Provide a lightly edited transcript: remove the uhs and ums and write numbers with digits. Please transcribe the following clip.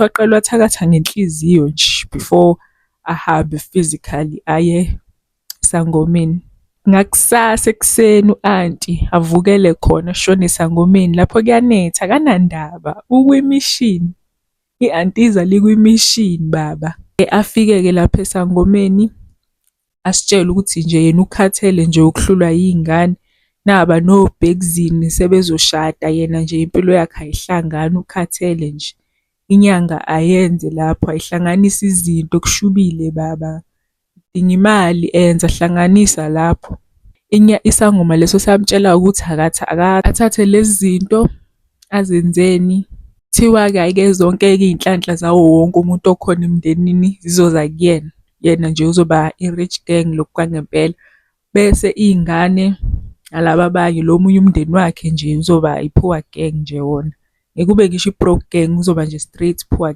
Waqala wathakatha ngenhliziyo nje before ahambe physically aye esangomeni. Ngakusasa ekuseni u-anti avukele khona ashone esangomeni lapho kuyanetha akanandaba ukwi-mission. I-antiza likwi-mission baba. Afike-ke lapha esangomeni asitshele ukuthi nje yena ukhathele nje ukuhlulwa yiy'ngane. Naba nobhekzini sebezoshada yena nje impilo yakhe ayihlangani ukhathele nje. Inyanga ayenze lapho ayihlanganise izinto kushubile baba. Udinga imali enza hlanganisa lapho. Isangoma leso samtshela ukuthi akathathe lezi zinto azenzeni. Kuthiwa-ke hhayi-ke zonke-ke iy'nhlanhla zawo wonke umuntu okhona emndenini zizoza kuyena. Yena nje uzoba i-rich gang lokhu kwangempela. Bese iy'ngane nalaba abanye lo omunye umndeni wakhe nje uzoba i-poor gang nje wona. Ngeke ube ngisho i-broke gang uzoba nje straight poor.